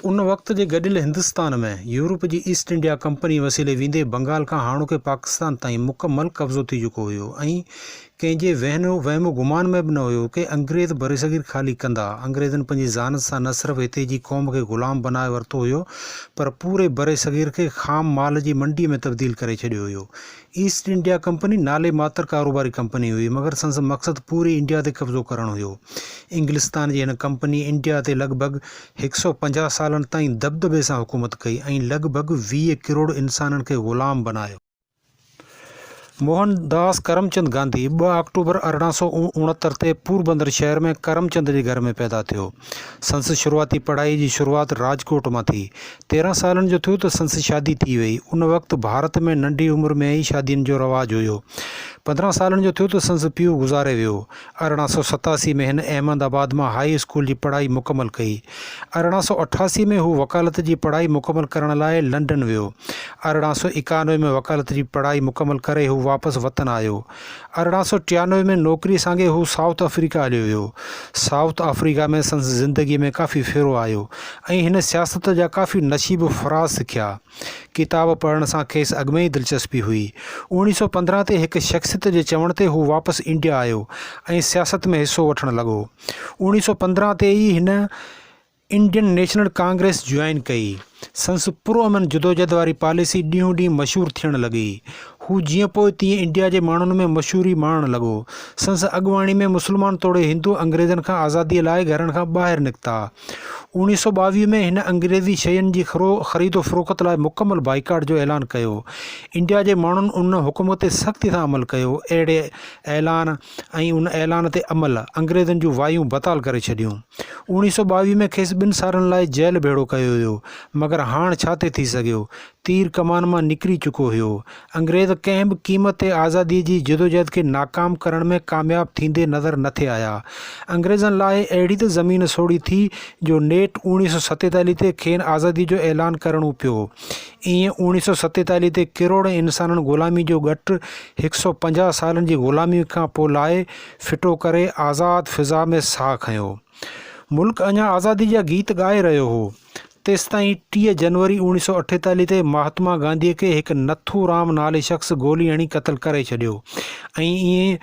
ان وقت جي گڏيل هندستان ۾ يورپ جي ايسٽ انڊيا ڪمپني وسيلي ويندي بنگال کان هاڻوڪي پاڪستان تائين مڪمل قبضو ٿي چڪو هيو ۽ ڪنهن جي وهم و گمان ۾ به نه هيو ڪي انگريز برصغير خالي ڪندا. انگريزن پنهنجي ذهانت سان نه صرف هتي جي قوم کي غلام بنائي ورتو هيو پر پوري برصغير کي خام مال جي منڊي ۾ تبديل ڪري ڇڏيو هيو. ايسٽ انڊيا ڪمپني نالي ماتر ڪاروباري ڪمپني هئي، مگر سندس مقصد پوري انڊيا تي قبضو ڪرڻ هيو. انگلستان جي هن ڪمپني انڊيا تي لڳ ڀڳ 150 سالن تائين دٻدٻي سان حڪومت ڪئي ۽ لڳ ڀڳ 20 ڪروڙ انسانن کي غلام بنايو. موهن داس ڪرمچند گانڌي ٻه آڪٽوبر 1869 تي پوربندر شهر ۾ ڪرمچند جي گهر ۾ پيدا ٿيو. سندس شروعاتي پڙهائي جي شروعات راجڪوٽ مان ٿي. 13 سالن جو ٿيو ته سندس شادي ٿي وئي. ان وقت ڀارت ۾ ننڍي عمر ۾ ئي شادين جو رواج هيو. 15 سالن جو ٿيو ته سندس پيء گذاري ويو. 1887 ۾ هن احمد آباد مان هائي اسڪول جي پڙهائي مڪمل ڪئي. 1888 ۾ هو وڪالت جي پڙهائي مڪمل ڪرڻ لاء لنڊن ويو. 1891 ۾ وڪالت جي پڙهائي مڪمل ڪري هو واپس وطن آيو. 1893 ۾ نوڪري سانگي هو سائوٿ آفريڪا هليو ويو. سائوٿ آفريڪا ۾ سندس زندگيء ۾ ڪافي ڦيرو آيو ۽ هن سياست جا ڪافي نشيب و فراز سکيا. ڪتاب پڙهڻ سان کيس اڳ ۾ ئي دلچسپي هئي. 1915 تي هڪ شخصيت جي چوڻ تي هو واپس انڊيا آيو ۽ سياست ۾ حصو وٺڻ لڳو. 1915 تي ئي هن انڊين نيشنل ڪانگريس جوائن ڪئي. سندس پرامن جدوجھد واري پاليسي ڏينهون ڏينهن مشهور ٿيڻ لڳي. هو جيئن پوء تيئن انڊيا جي ماڻهن ۾ مشهوري ماڻڻ لڳو. سندس اڳواڻي ۾ مسلمان توڙي هندو انگريزن کان آزاديء لاء گهرن کان ٻاهر نڪتا. 1922 ۾ هن انگريزي شين جي خريد و فروخت لاء مڪمل بائيڪاٽ جو اعلان ڪيو. انڊيا جي ماڻهن ان حڪم تي سختي سان عمل ڪيو. اهڙي اعلان ۽ ان اعلان تي عمل انگريزن جون وايون بتال ڪري ڇڏيون. 1922 ۾ کيس ٻن سالن لاء جيل ڀيڙو ڪيو ويو، مگر هاڻ ڇا ٿي ٿي سگهيو؟ تير ڪمان مان نڪري چڪو هيو. انگريز ڪنهن به قيمت تي آزاديء جي جدوجهد کي ناڪام ڪرڻ ۾ ڪامياب ٿيندي نظر نه ٿي آيا. انگريزن لاء اهڙي ته زمين سوڙهي ٿي جو نيٺ 1947 تي کين آزاديء جو اعلان ڪرڻو پيو. ائين 1947 تي ڪروڙين انسانن غلامي جو ڳٽ 150 سالن جي غلامي کان پوء لاهي ڦٽو ڪري آزاد فضا ۾ ساهه کنيو. ملڪ اڃا آزادي جا گيت ڳائي رهيو هو، تيستائين 30 جنوري 1948 تي مهاتما گانڌيء کي هڪ نٿو رام نالي شخص گولي هڻي قتل ڪري ڇڏيو ۽ ائين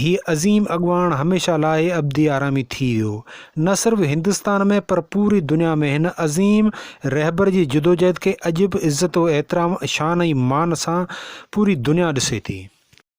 هي عظيم اڳواڻ هميشه لاء ابدي آرامي ٿي ويو. نه صرف هندستان ۾ پر پوري دنيا ۾ هن عظيم رهبر جي جدوجهد کي اڄ به عزت و احترام، شان ۽ مان سان پوري دنيا ڏسي ٿي.